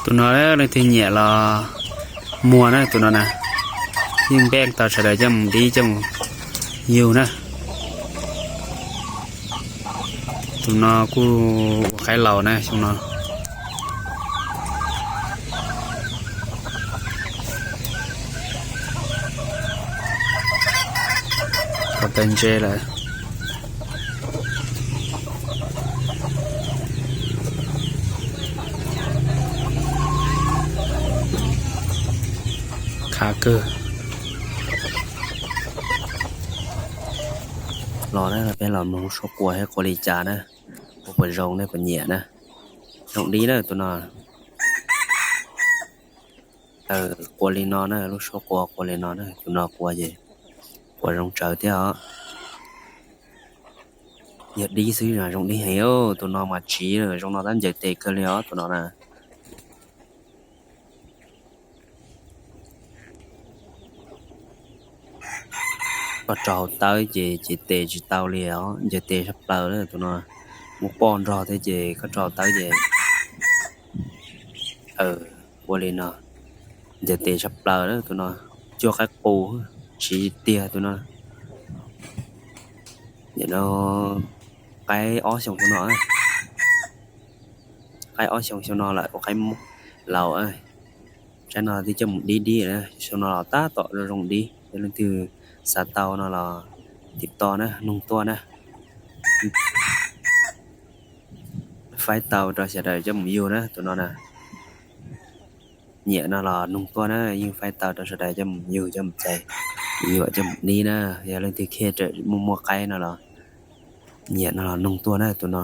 Tus no leej twg nyiam los muag na, tus no na, yeej npeej tau sawv daws coj mus dib coj mus yug na. Tus no kuj ua qaib laus na xyoo no. Tau ntse lawm. Khav kawg. Los na, peb los mloog suab quas thiab quas li cas na, quas puas zoo nej puas nyiam na. Zoo dib na tus no. Quas li no na, lub suab quas quas li no na, tus no quas ces quas zoo tsawv thiab os. Yog dib xwb zoo dib heev, tus no mas tsiv zoo no tab ncaws tes kawg li os tus no na. Koj rau hauv tawb ces ces tes tsis tau li os, ncaws tes sab plaws na tus no. Muaj poj nrog thiab ces koj rau hauv tawb ces ua li no, ncaws tes sab plaws na tus no. Cuag qaib qus, tsiv tiag tus no. Nim no qaib ob xyoos xyoo no, qaib ob xyoos xyoo no lawm, ua qaib laus. Tsaib no twb coj mus dib dib na, xyoo no los tab tom zoo zoo dib, yog leej twg xav tau no los tim to na, nug tuaj na. Faib tau rau sawv daws coj mus yug na tus no na. Nyiam no los nug tuaj na, yeej faib tau rau sawv daws coj mus yug coj mus cais, yuam coj mus dib na. Yog leej twg khiav rawm muaj muaj qaib no los nyiam no los nug tuaj na tus no.